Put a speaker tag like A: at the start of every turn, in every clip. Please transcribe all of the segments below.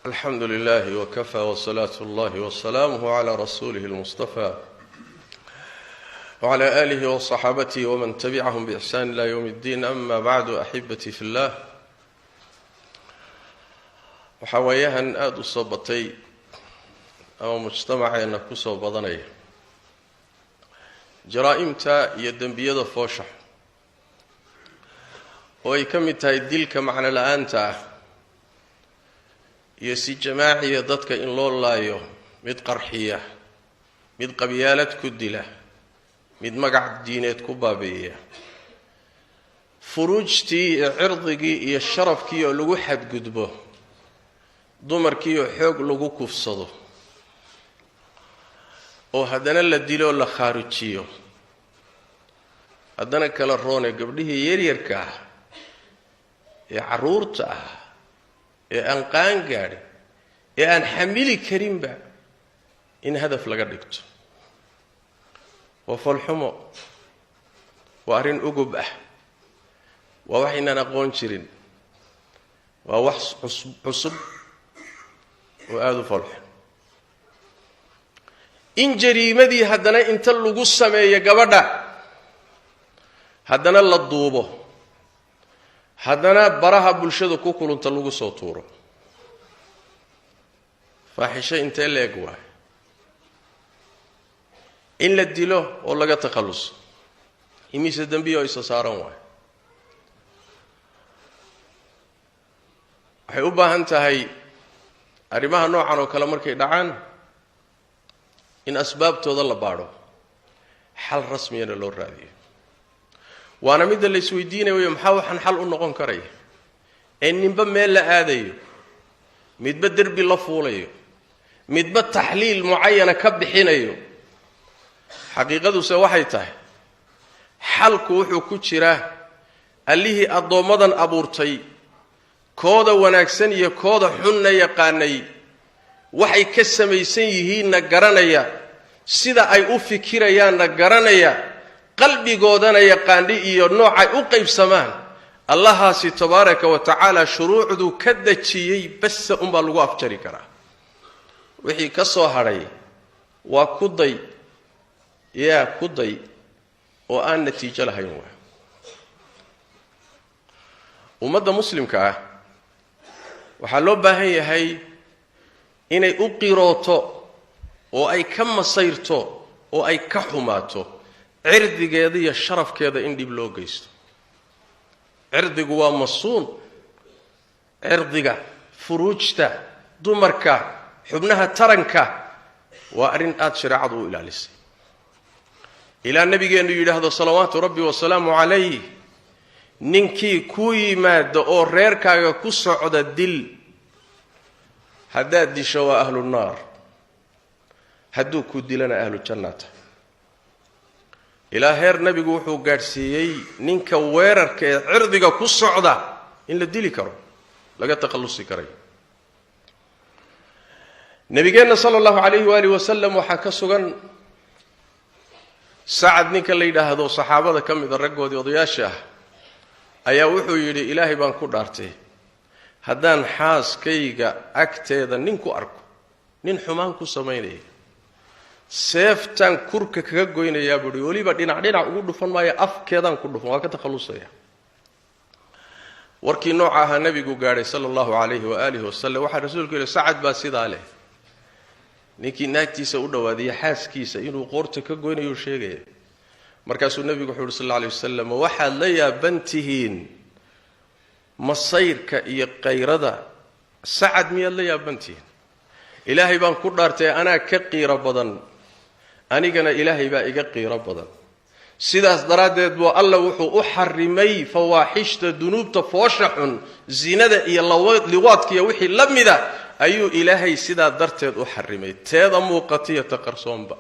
A: Alxamdu lilahi wkafaa wsalaatu اllahi wasalaamuh cla rasuulihi اlmustafa wcla alihi wصaxaabatihi wman tabicahum bixsaan ila ywm اddiin. Ama bacdu, axibatii fi llah, waxaa waayahan aada u soo batay ama mujtamaceenna ku soo badanaya jaraa-imta iyo dembiyada foosha, oo ay ka mid tahay dilka macno la-aanta ah iyo si jamaaciya dadka in loo laayo, mid qarxiya, mid qabyaalad ku dila, mid magac diineed ku baabi'iya, furuujtii iyo cirdigii iyo sharafkii oo lagu xadgudbo, dumarkiioo xoog lagu kufsado, oo haddana la diloo la khaarijiyo, haddana kala roone gabdhihii yaryarka ah ee carruurta ah ee aan qaan gaadhin ee aan xamili karinba in hadaf laga dhigto. Waa foolxumo, waa arrin ugub ah, waa wax inaan aqoon jirin, waa wax cusub oo aada u foolxun. In jariimadii haddana inta lagu sameeyo gabadha, haddana la duubo, haddana baraha bulshada ku kulunta lagu soo tuuro, faaxisho intee la eg waay? In la dilo oo laga takhalluso, imise dembiya oo isa saaran waay? Waxay u baahan tahay arrimaha noocan oo kale markay dhacaan in asbaabtooda la baadho, xal rasmiyana loo raadiyo. Waana midda la isweydiinaya wey, maxaa waxaan xal u noqon karaya ee ninba meel la aadayo, midba derbi la fuulayo, midba taxliil mucayana ka bixinayo? Xaqiiqaduse waxay tahay xalku wuxuu ku jiraa allihii addoommadan abuurtay, kooda wanaagsan iyo kooda xunna yaqaanay, waxay ka samaysan yihiinna garanaya, sida ay u fikirayaanna garanaya, qalbigoodana yaqaandhi iyo noocay u qaybsamaan. Allahaasi tabaaraka wa tacaala shuruucduu ka dejiyey basa unbaa lagu afjari karaa. Wixii ka soo hadhay waa ku day, yaa ku day oo aan natiijo lahayn. Waa ummadda muslimka ah waxaa loo baahan yahay inay u qirooto oo ay ka masayrto oo ay ka xumaato cirdigeeda iyo sharafkeeda in dhib loo geysto. Cirdigu waa masuun, cirdiga, furuujta, dumarka, xubnaha taranka waa arrin aada shareecadu u ilaalisay, ilaa nabigeennu yidhaahdo salawaatu rabbi wasalaamu calayh: "Ninkii ku yimaada oo reerkaaga ku socda dil, haddaad disho waa ahlu naar, hadduu ku dilana ahlu jannata." Ilaa heer nebigu wuxuu gaadhsiiyey ninka weerarka ee cirdiga ku socda in la dili karo, laga takhallusi karayo. Nabigeenna sala allahu calayhi waaalih wasalam waxaa ka sugan Sacad ninka la yidhaahdo, saxaabada ka mida, raggoodii odayaasha ah, ayaa wuxuu yidhi: "Ilaahay baan ku dhaartay, haddaan xaaskayga agteeda nin ku arko, nin xumaan ku samaynaya, seeftaan kurka kaga goynayaa," buuhi. "Weliba dhinac dhinac ugu dhufan maayo, afkeedaan ku dhufan, waa ka takhallusaya." Warkii nooca ahaa nebigu gaadhay sala allahu calayhi waaalihi wasalam. Waxaa rasuulku yidhi: "Sacad baa sidaa leh, ninkii naagtiisa u dhowaadiya xaaskiisa inuu qoorta ka goynayuu sheegaya." Markaasuu nebigu wuxuu yuhi sal alla alay wasalam: "Waxaad la yaaban tihiin masayrka iyo qayrada Sacad, miyaad la yaaban tihiin? Ilaahay baan ku dhaartay, anaa ka qiiro badan, anigana Ilaahay baa iga qiiro badan. Sidaas daraaddeed buu Alla wuxuu u xarimay fawaaxishta, dunuubta foosha xun, zinada iyo liwaadkiiyo wixii la mida ayuu Ilaahay sidaa darteed u xarimay, teeda muuqatiyo ta qarsoonba."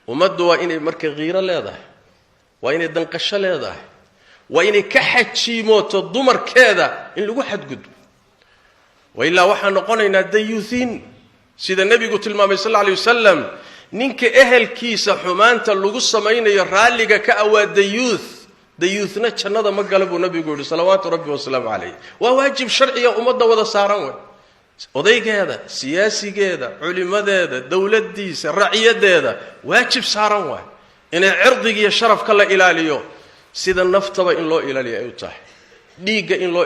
A: Ummaddu waa inay marka qiiro leedahay, waa inay danqasho leedahay, waa inay ka xajiimooto dumarkeeda in lagu xadgudbo. Wailaa waxaan noqonaynaa dayuuhiin, sida nebigu tilmaamay sal alla alay wasalam: ninka ehelkiisa xumaanta lagu samaynayo raalliga ka awaa dayuuth, dayuuthna jannada ma gala, buu nabigu yidhi salawaatu rabbi wasalaamu calayh. Waa waajib sharciga ummadda wada saaran wey. Odaygeeda, siyaasigeeda, culimadeeda, dowladdiisa, raciyaddeeda waajib saaran waay inay cirdiga iyo sharafka la ilaaliyo, sida naftaba in loo ilaaliyo ay u tahay, dhiigga in loo,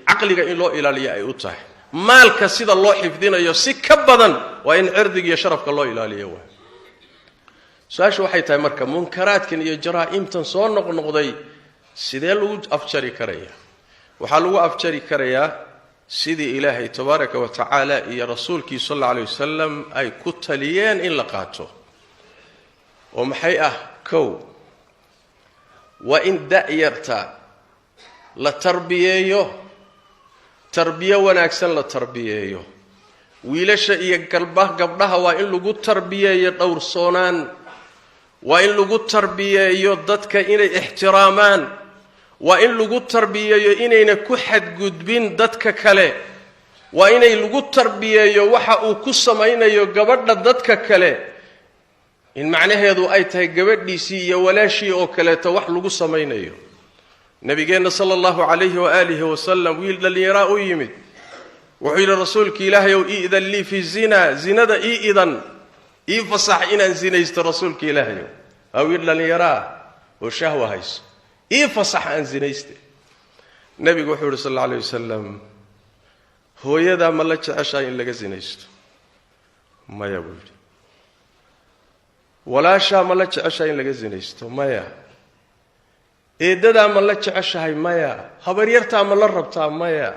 A: caqliga in loo ilaaliyo ay u tahay, maalka sida loo xifdinayo si ka badan waa in cirdiga iyo sharafka loo ilaaliyo waay. Su-aashu waxay tahay marka, munkaraadkan iyo jaraa'imtan soo noqnoqday sidee lagu afjari karaya? Waxaa lagu afjari karayaa sidii Ilaahay tabaaraka wa tacaala iyo rasuulkii sal alla alay wasalam ay ku taliyeen in la qaato. Oo maxay ah? Kow, waa in da'yarta la tarbiyeeyo, tarbiyo wanaagsan la tarbiyeeyo. Wiilasha iyo gabdhaha waa in lagu tarbiyeeyo dhowrsoonaan, waa in lagu tarbiyeeyo dadka inay ixtiraamaan, waa in lagu tarbiyeeyo inayna ku xadgudbin dadka kale, waa inay lagu tarbiyeeyo waxa uu ku samaynayo gabadha dadka kale in macnaheedu ay tahay gabadhiisii iyo walaashii oo kaleeto wax lagu samaynayo. Nabigeenna sala allahu calayhi waaalihi wasalam wiil dhallinyaraa u yimid, wuxuu yidhi: "Rasuulki Ilaahay ow, i'dan lii fi zina, zinada ii idan, ii fasax inaan zinaysto. Rasuulka Ilaahayow." Waa wiil dhallinyaraa oo shahwa hayso. "Ii fasax aan zinayste." Nebigu wuxuu yidhi sal alla alay wasalam: "Hooyadaa ma la jeceshahay in laga zinaysto?" "Maya," buu yidhi. "Walaashaa ma la jeceshahay in laga zinaysto?" "Maya." "Eeddadaa ma la jeceshahay?" "Maya." "Habaryartaa ma la rabtaa?" "Maya."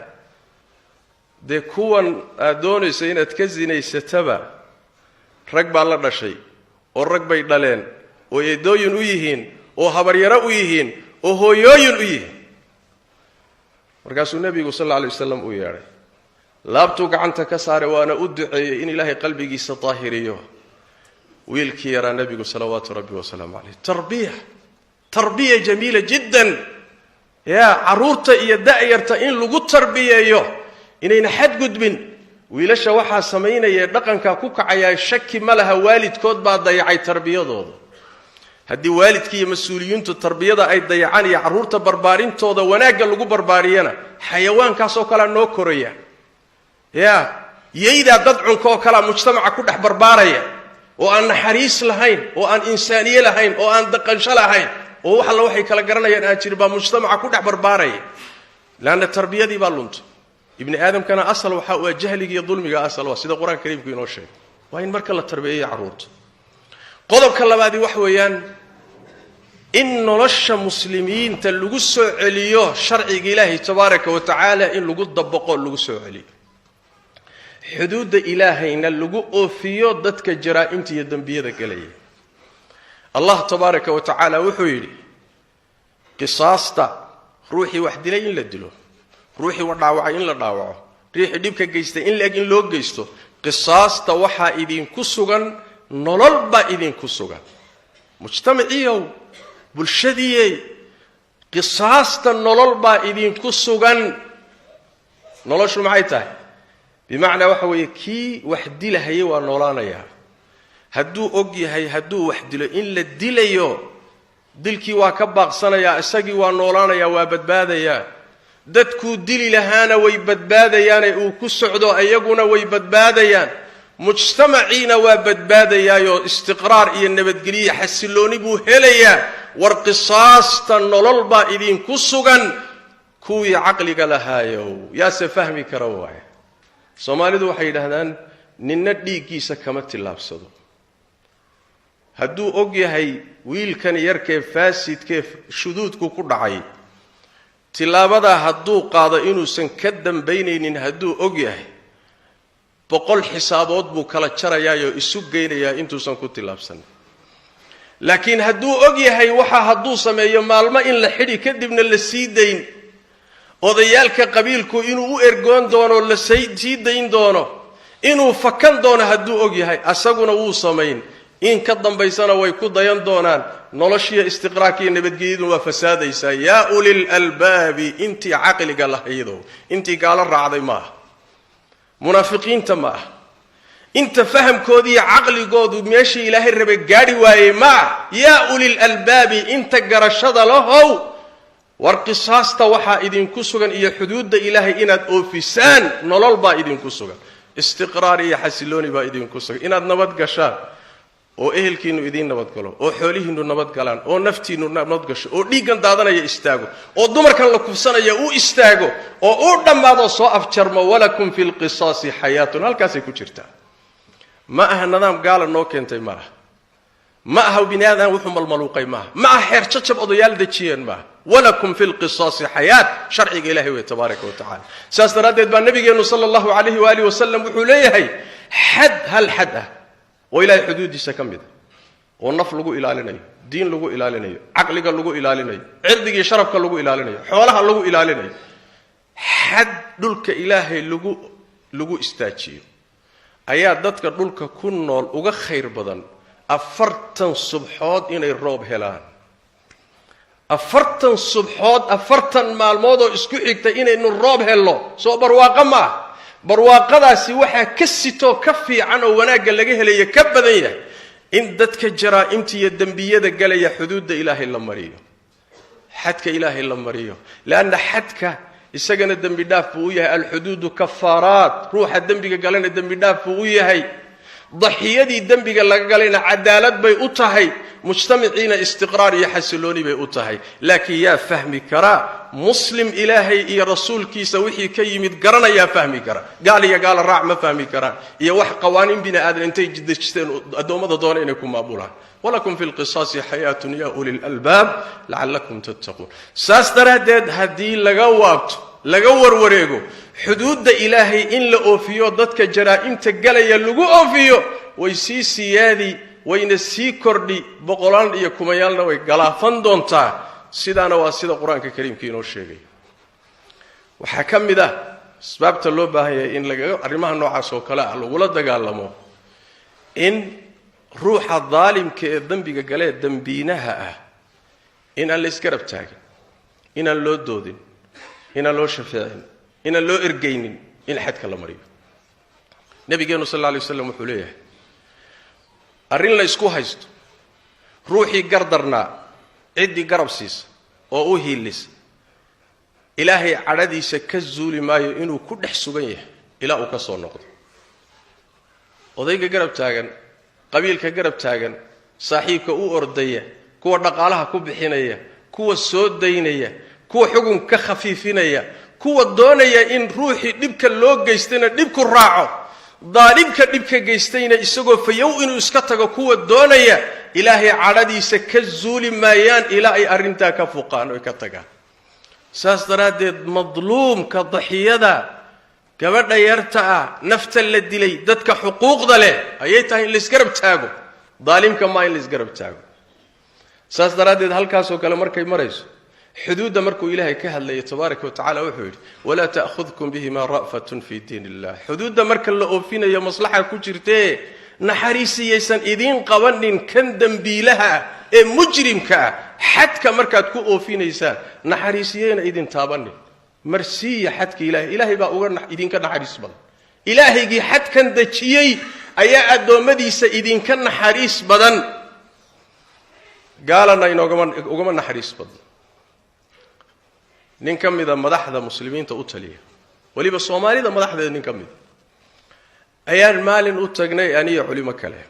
A: "Dee kuwan aad doonayso inaad ka zinaysataba rag baa la dhashay oo rag bay dhaleen oo eedooyin u yihiin oo habaryaro u yihiin oo hooyooyin u yihiin." Markaasuu nebigu sal alla alay wasalam u yeedhay, laabtuu gacanta ka saaray, waana u duceeyey in Ilaahay qalbigiisa daahiriyo wiilkii yaraa nebigu salawaatu rabbi wasalaamu caleyh. Tarbiya, tarbiya jamiila jiddan. Yaa carruurta iyo da'yarta in lagu tarbiyeeyo inayna xadgudbin. Wiilasha waxaa samaynaya, dhaqankaa ku kacayaa, shaki ma laha, waalidkood baa dayacay tarbiyadooda. Haddii waalidka iyo mas-uuliyiintu tarbiyada ay dayacaan iyo carruurta barbaarintooda wanaagga lagu barbaariyana, xayawaankaasoo kalea noo koraya. Yaa yaydaa dad cunka oo kalea mujtamaca ku dhex barbaaraya, oo aan naxariis lahayn, oo aan insaaniye lahayn, oo aan daqansho lahayn, oo wax alla waxay kala garanayaan aan jirin baa mujtamaca ku dhex barbaaraya, leanna tarbiyadii baa luntay. Ibni aadamkana asal waxaa u ah jahliga iyo dulmiga, asal waa sida Qur-aanka Kariimku inoo sheegay. Waa in marka la tarbiyeeyo carruurta. Qodobka labaadi wax weeyaan in nolosha muslimiinta lagu soo celiyo sharciga Ilaahay tabaaraka wa tacaala, in lagu dabaqo, lagu soo celiyo xuduudda Ilaahayna, lagu oofiyo dadka jaraa'imta iyo dembiyada gelaya. Allah tabaaraka wa tacaala wuxuu yidhi: qisaasta, ruuxii wax dilay in la dilo, ruuxii wax dhaawacay in la dhaawaco, ruuxii dhibka geystay in la-eg in loo geysto. Qisaasta waxaa idinku sugan nolol baa idinku sugan. Mujtamaciyow, bulshadiiyey, qisaasta nolol baa idinku sugan. Noloshu maxay tahay? Bimacnaa waxa weeye, kii wax dilahayay waa noolaanayaa hadduu og yahay hadduu wax dilo in la dilayo. Dilkii waa ka baaqsanayaa, isagii waa noolaanayaa, waa badbaadayaa. Dadkuu dili lahaana way badbaadayaane uu ku socdo, iyaguna way badbaadayaan, mujtamaciina waa badbaadayaayoo istiqraar iyo nabadgelyo, xasillooni buu helayaa. War qisaasta nolol baa idinku sugan, kuwii caqliga lahaayow. Yaase fahmi kara waaya? Soomaalidu waxay yidhaahdaan: "Ninna dhiiggiisa kama tillaabsado." Hadduu og yahay wiilkan yarkee faasidkee shuduudku ku dhacay tillaabadaa hadduu qaado inuusan ka dambaynaynin, hadduu og yahay, 100 xisaabood buu kala jarayaayoo isu geynayaa intuusan ku tillaabsanin. Laakiin hadduu og yahay waxa hadduu sameeyo maalmo in la xidhi, kadibna la sii dayn, odayaalka qabiilku inuu u ergoon doono, la sii dayn doono, inuu fakan doono hadduu og yahay, asaguna wuu samayn, in ka dambaysana way ku dayan doonaan, noloshiiyo istiqraarkiiyo nabadgelyadu waa fasaadaysaa. Yaa ulil albaabi, intii caqliga lahaydo, intii gaalo raacday ma aha, munaafiqiinta ma ah, inta fahamkoodiiyo caqligoodu meeshii Ilaahay rabay gaadhi waayey ma ah. Yaa ulil albaabi, inta garashada lahow, War qisaasta waxaa idinku sugan iyo xuduudda Ilaahay inaad oofisaan, nolol baa idinku sugan, istiqraar iyo xasilooni baa idinku sugan, inaad nabad gashaan oo ehelkiinnu idiin nabadgalo, oo xoolihiinnu nabadgalaan, oo naftiinnu nabad gasho, oo dhiiggan daadanaya istaago, oo dumarkan la kufsanaya u istaago, oo u dhammaado, soo afjarmo. Walakum fi lqisaasi xayaatun, halkaasay ku jirtaa. Ma aha nidaam gaala noo keentay, ma aha. Ma aha bini aadam wuxuu malmaluuqay, maaha. Ma aha xeer jajab odayaal dejiyeen, maaha. Walakum fi lqisaasi xayaat, sharciga Ilahay wey tabaaraka wa tacala. Saas daraaddeed baa nabigeennu sala allahu calayhi waaalih wasalam wuxuu leeyahay: xad, hal xad ah oo Ilahay xuduuddiisa ka mid a, oo naf lagu ilaalinayo, diin lagu ilaalinayo, caqliga lagu ilaalinayo, cirdigii sharafka lagu ilaalinayo, xoolaha lagu ilaalinayo, xad dhulka Ilaahay lagu istaajiyo ayaa dadka dhulka ku nool uga khayr badan 40 subxood inay roob helaan. 40 subxood, 40 maalmood oo isku xigta inaynu roob helno, soo barwaaqo ma ah? Barwaaqadaasi waxaa ka sitoo ka fiican oo wanaagga laga helaya ka badan yahay in dadka jaraa'imta iyo dembiyada galaya xuduudda Ilaahay la mariyo, xadka Ilaahay la mariyo, leanna xadka isagana dembi dhaaf buu u yahay. Alxuduudu kafaaraat. Ruuxa dembiga galana dembi dhaaf buu u yahay, daxiyadii dembiga laga galayna cadaalad bay u tahay, mujtamaciina istiqraar iyo xasilooni bay u tahay. Laakiin yaa fahmi karaa? Muslim Ilaahay iyo rasuulkiisa wixii ka yimid garanayaa fahmi kara. Gaal iyo gaala raac ma fahmi karaan, iyo wax qawaaniin bini aadan intay dejisteen addoommada doona inay ku maamulaan. Walakum fi lqisaasi xayaatun ya uli lalbaab lacalakum tattaquun. Saas daraaddeed, haddii laga waabto, laga warwareego xuduudda Ilaahay in la oofiyo, dadka jaraa'imta galaya lagu oofiyo, way sii siyaadi, wayna sii kordhi, boqolaal iyo kumayaalna way galaafan doontaa. Sidaana waa sida Qur-aanka Kariimka inoo sheegay. Waxaa ka mid ah asbaabta loo baahan yahay in lagaga arrimaha noocaas oo kale ah lagula dagaalamo in ruuxa daalimka ee dembiga galee, dembiinaha ah, inaan la isgarab taagin, inaan loo doodin, inaan loo shafeecin, inaan loo ergaynin, in xadka la mariyo. Nabigeenu sal alla alay waslam wuxuu leeyahay: arrin la isku haysto, ruuxii gardarnaa ciddii garab siisa oo u hiilisa, Ilaahay cadhadiisa ka zuuli maayo inuu ku dhex sugan yahay ilaa uu ka soo noqdo. Odayga garab taagan, qabiilka garab taagan, saaxiibka u ordaya, kuwa dhaqaalaha ku bixinaya, kuwa soo daynaya, kuwa xukunka ka khafiifinaya, kuwa doonaya in ruuxii dhibka loo geystayna dhibku raaco, daalimka dhibka geystayna isagoo fayow inuu iska tago kuwa doonaya, Ilaahay cadhadiisa ka zuuli maayaan ilaa ay arrintaa ka fuqaan oy ka tagaan. Saas daraaddeed, madluumka, daxiyada, gabadha yarta ah, nafta la dilay, dadka xuquuqda leh ayay tahay in laisgarab taago, daalimka maa in laisgarab taago. Saas daraaddeed, halkaasoo kale markay marayso, xuduudda markuu Ilaahay ka hadlayay tabaaraka wa tacala, wuxuu yidhi: walaa ta'khudkum bihima ra'fatun fii diin illah. Xuduudda marka la oofinayo maslaxa ku jirtee, naxariisiyaysan idiin qabanin kan dembiilaha ah ee mujrimka ah. Xadka markaad ku oofinaysaan, naxariisiyayna idin taabanin, marsiiya xadka Ilahay. Ilaahay baa uga idinka naxariis badan. Ilaahaygii xadkan dejiyey ayaa addoommadiisa idinka naxariis badan, gaalana inoogama ugama naxariis badno. Nin ka mida madaxda muslimiinta u taliya, weliba Soomaalida madaxdeeda nin ka mida, ayaan maalin u tagnay aniyo culimo kale.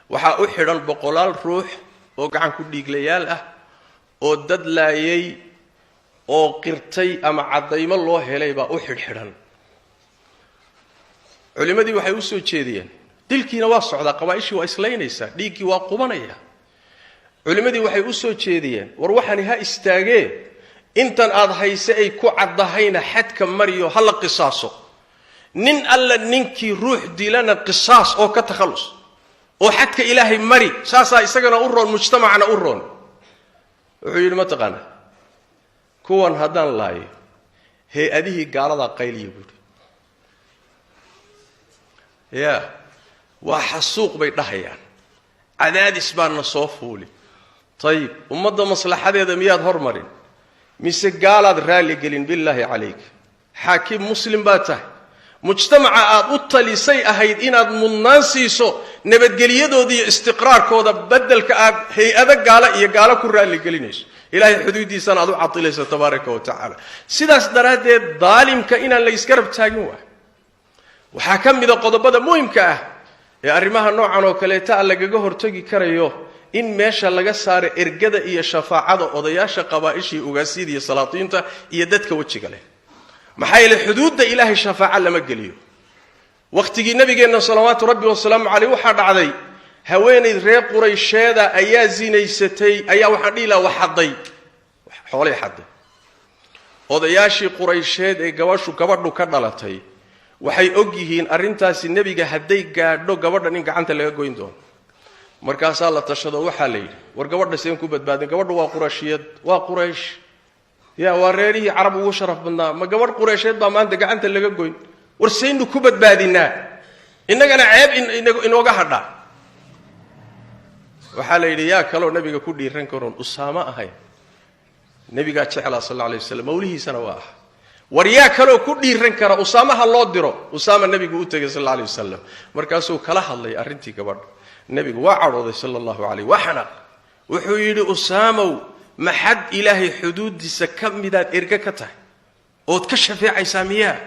A: Waxaa u xidhan boqolaal ruux oo gacan ku dhiiglayaal ah, oo dad laayay oo qirtay ama caddaymo loo helay baa u xidhxidhan. Culimmadii waxay u soo jeediyeen, dilkiina waa socdaa, qabaa'ishii waa islaynaysaa, dhiiggii waa qubanaya. Culimmadii waxay u soo jeediyeen: war waxani ha istaagee, intan aad hayse ay ku caddahayna xadka mariyo, ha la qisaaso. Nin alla ninkii ruux dilana qisaas oo ka takhallus, oo xadka Ilaahay mari, saasaa isagana u roon, mujtamacna u roon. Wuxuu yidhi: ma taqaana, kuwan haddaan laayo, hay-adihii gaaladaa qayliya, buuhi. Ya waa xasuuq bay dhahayaan, cadaadis baa na soo fuuli. Tayib, ummadda maslaxadeeda miyaad hormarin mise gaalaad raalli gelin? Billaahi calayk, xaakim muslim baa tahay. Mujtamaca aad u talisay ahayd inaad mudnaan siiso nabadgelyadooda iyo istiqraarkooda, beddelka aad hay-ado gaalo iyo gaalo ku raalli gelinayso. Ilaahay xuduuddiisana aad u cadilayso tabaaraka wa tacaala. Sidaas daraaddeed daalimka inaan la isgarab taagin waay. Waxaa ka mida qodobada muhimka ah ee arrimaha noocan oo kaleeta a lagaga hortagi karayo in meesha laga saaro ergada iyo shafaacada odayaasha qabaa'ishii, ugaasiyada iyo salaatiinta iyo dadka wejiga leh. Maxaa yeele xuduudda Ilaahay shafaaca lama geliyo. Wakhtigii nabigeenna salawaatu rabbi wasalaamu caleyh waxaa dhacday haweenay reer Quraysheeda ayaa zinaysatay, ayaa waxaan dhihi laha wax xadday, xoolay xadday. Odayaashii Quraysheed ee gabashu gabadhu ka dhalatay waxay og yihiin arrintaasi nebiga hadday gaadho gabadhan in gacanta laga goyn doono. Markaasaa la tashado, waxaa la yidhi, war gabadha seen ku badbaadin? Gabadhu waa Qurashiyad, waa Quraysh, ya waa reerihii Carab ugu sharaf badnaa. Ma gabadh Qureysheed baa maanta gacanta laga goyn? War saynu ku badbaadinaa, innagana ceeb inooga hadhaa? Waxaa la yidhi, yaa kaloo nabiga ku dhiiran karoon Usaamo ahayn? Nebigaa jeclaa sal alla alay waslam, mawlihiisana waa ah. War yaa kaloo ku dhiiran kara? Usaamaha loo diro. Usaama nebigu u tegay sal alla alay wasalam, markaasuu kala hadlay arrintii gabadha. Nebigu waa cadhooday sala allahu calayh, waa xanaaq. Wuxuu yidhi, Usaamow, maxad Ilaahay xuduuddiisa ka midaad erge ka tahay ood ka shafeecaysaa miyaa?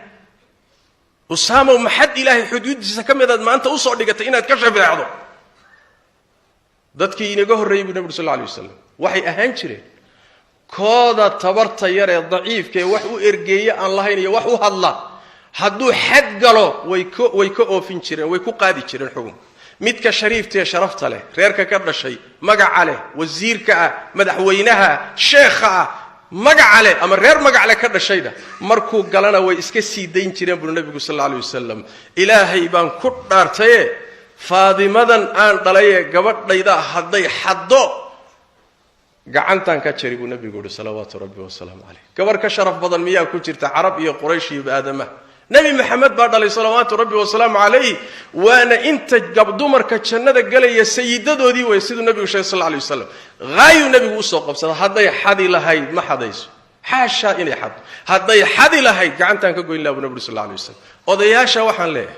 A: Usaamow, maxad Ilaahay xuduuddiisa ka midaad maanta usoo dhigatay inaad ka shafeecdo? Dadkii inaga horreeyey buu nebigu sal alla alay wasalam waxay ahaan jireen kooda tabarta yar ee daciifka ee wax u ergeeye aan lahayn iyo wax u hadla, hadduu xad galo way ka oofin jireen, way ku qaadi jireen xukunka. Midka shariiftaee sharafta leh, reerka ka dhashay, magaca leh, wasiirka ah, madaxweynaha, sheekha ah, magaca leh ama reer magac leh ka dhashayna, markuu galana way iska sii dayn jireen buu nebigu sal alla alay wasalam. Ilaahay baan ku dhaartaye, Faadimadan aan dhalayee gabadhayda hadday xaddo, gacantaan ka jari, buu nebigu yihi salawaatu rabbi wasalaamu caleyh. Gabarh ka sharaf badan miyaa ku jirta Carab iyo Quraysh iyo aadamaha? Nebi Maxamed baa dhalay salawaatu rabbi wasalaamu calayh, waana inta dumarka jannada gelaya sayidadoodii wey, siduu nebigu sheegay sal alla alay wasalam. Haayuu nebigu usoo qabsada. Hadday xadi lahayd, ma xadayso, xaashaa inay xaddo, hadday xadi lahayd gacantaan ka goyn laha, buu nebigu sal alla alay wasalam. Odayaasha waxaan leeyahay,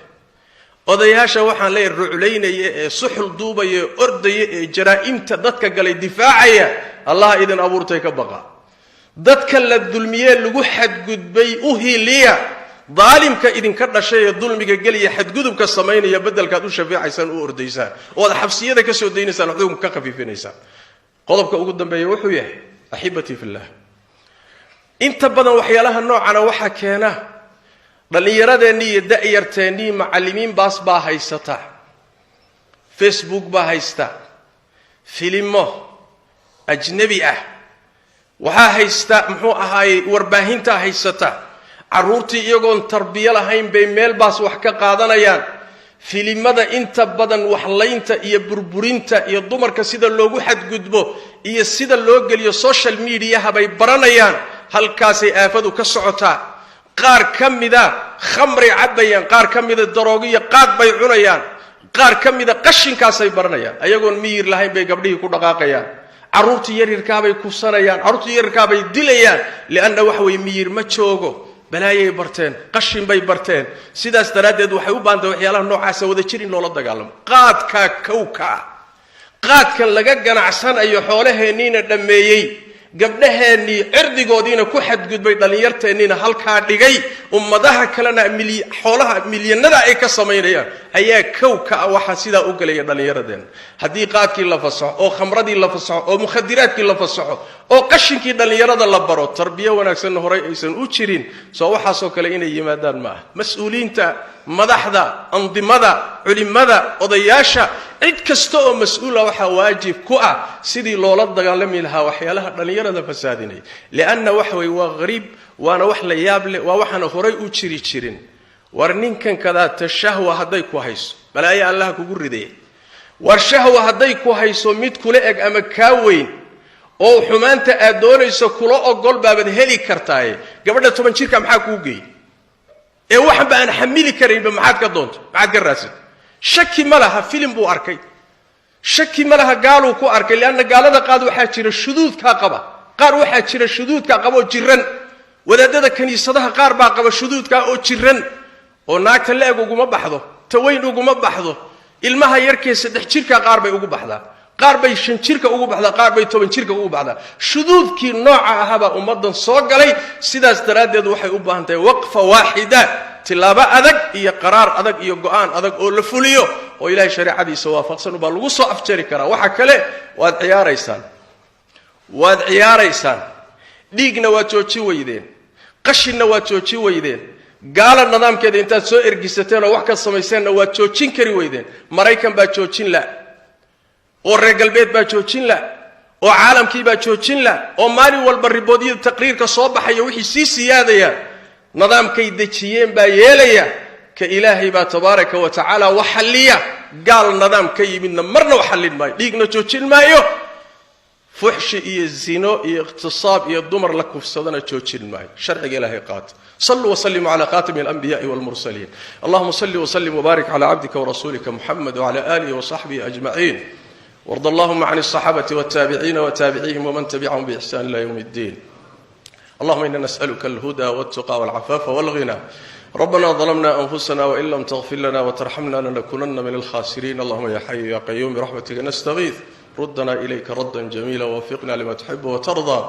A: odayaasha waxaan leeyahay ruclaynaya ee suxul duubaya ee ordaya ee jaraa'imta dadka galay difaacaya, Allah idin abuurtay ka baqa. Dadka la dulmiyee lagu xadgudbay u hiiliya. Daalimka idinka dhashay ee dulmiga geliya, xadgudubka samaynaya, beddelkaad u shafeecaysaan, u ordaysaan ood xabsiyada ka soo daynaysaan, xukunka ka khafiifinaysaan. Qodobka ugu dambeeya wuxuu yahay, axibatii fillah, inta badan waxyaalaha noocana waxaa keena dhallinyaradeenii iyo da'yarteennii. Macallimiin baas baa haysata, Facebook baa haysta, filimo ajnabi ah waxaa haysta, muxuu ahaayey, warbaahintaa haysata. Carruurtii iyagoon tarbiyo lahayn bay meel baas wax ka qaadanayaan. Filimada inta badan waxlaynta iyo burburinta iyo dumarka sida loogu xadgudbo iyo sida loo geliyo social mediaha bay baranayaan. Halkaasay aafadu ka socotaa. Qaar ka mida khamray cabbayaan, qaar ka mida daroogiyo qaad bay cunayaan, qaar ka mida qashinkaasay baranayaan. Ayagoon miyir lahayn bay gabdhihii ku dhaqaaqayaan, carruurtii yaryarkaabay kufsanayaan, carruurtii yaryarkaabay dilayaan, lianna waxa weye miyir ma joogo. Balaayay barteen, qashin bay barteen. Sidaas daraaddeed waxay u baantahay waxyaalaha noocaasa wada jir in loola dagaalamo. Qaadkaa kowka ah, qaadkan laga ganacsanayo, xoolaheenniina dhammeeyey, gabdhaheennii cirdigoodiina ku xadgudbay, dhallinyarteenniina halkaa dhigay, ummadaha kalena xoolaha milyanada ay ka samaynayaan ayaa kow ka ah waxaa sidaa u gelaya dhallinyaradeenna. Haddii qaadkii la fasaxo oo khamradii la fasaxo oo mukhadiraadkii la fasaxo oo qashinkii dhallinyarada la baro, tarbiyo wanaagsanna horay aysan u jirin, soo waxaasoo kale inay yimaadaan ma aha. Mas-uuliyiinta, madaxda, andimada, culimmada, odayaasha, cid kasta oo mas-uula waxaa waajib ku ah sidii loola dagaalami lahaa waxyaalaha dhallinyarada fasaadinaya, lianna waxa weye waa hariib, waana wax la yaab leh, waa waxaana horay u jiri jirin. War ninkan kadaata shahwa hadday ku hayso, balaayo Allaha kugu ridaya. War shahwa hadday ku hayso, mid kula eg ama kaa weyn oo xumaanta aad doonayso kula ogol baabad heli kartaaye, gabadha 10 jirka maxaa kuu geeyey ee waxanba aan xamili karaynba? Maxaad ka doonto? Maxaad ka raadsato? Shaki ma laha filim buu arkay, shaki ma laha gaaluu ku arkay, lianna gaalada qaad waxaa jira shuduudkaa qaba, qaar waxaa jira shuduudkaa qaba oo jiran. Wadaadada kiniisadaha qaar baa qaba shuduudkaa oo jiran, oo naagta la-eg uguma baxdo, ta weyn uguma baxdo, ilmaha yarkee 3 jirkaa qaar bay ugu baxdaa. Qaar bay 5 jirka ugu baxdaa, qaar bay 10 jirka ugu baxdaa. Shuduudkii nooca ahaabaa ummaddan soo galay. Sidaas daraaddeed waxay u baahan tahay waqfa waaxida, tilaabo adag iyo qaraar adag iyo go'aan adag oo la fuliyo oo Ilahay shareecadiisa waafaqsan ubaa lagu soo afjari karaa. Waxa kale waad ciyaaraysaan, waad ciyaaraysaan. Dhiigna waad joojin weydeen, qashinna waad joojin weydeen, gaala nidaamkeeda intaad soo ergisateen oo wax ka samayseenna waad joojin kari weydeen. Maraykan baa joojin la, oo reer galbeed baa joojin la, oo caalamkii baa joojin la, oo maalin walba riboodyada taqriirka soo baxaya wixii sii siyaadaya. Nidaamkay dejiyeen baa yeelaya. Ka Ilaahay baa tabaaraka wa tacaala wax xalliya. Gaal nidaam ka yimidna marna wax xallin maayo, dhiigna joojin maayo, fuxshi iyo zino iyo iqtisaab iyo dumar la kufsadana joojin maayo. Sharciga Ilaahay qaata. صلوا وسلموا على خاتم الأنبياء والمرسلين. اللهم صل وسلم وبارك على عبدك ورسولك محمد وعلى آله وصحبه أجمعين، وارض اللهم عن الصحابة والتابعين وتابعيهم ومن تبعهم بإحسان إلى يوم الدين. اللهم إنا نسألك الهدى والتقى والعفاف والغنى. ربنا ظلمنا أنفسنا وإن لم تغفر لنا وترحمنا لنكونن من الخاسرين. اللهم يا حي يا قيوم برحمتك نستغيث، ردنا إليك ردا جميلا ووفقنا لما تحب وترضى.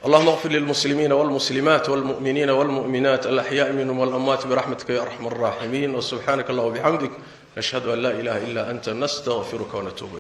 A: اللهم اغفر للمسلمين والمسلمات والمؤمنين والمؤمنات الأحياء منهم والأموات برحمتك يا أرحم الراحمين. وسبحانك اللهم وبحمدك، نشهد أن لا إله إلا أنت، نستغفرك ونتوب.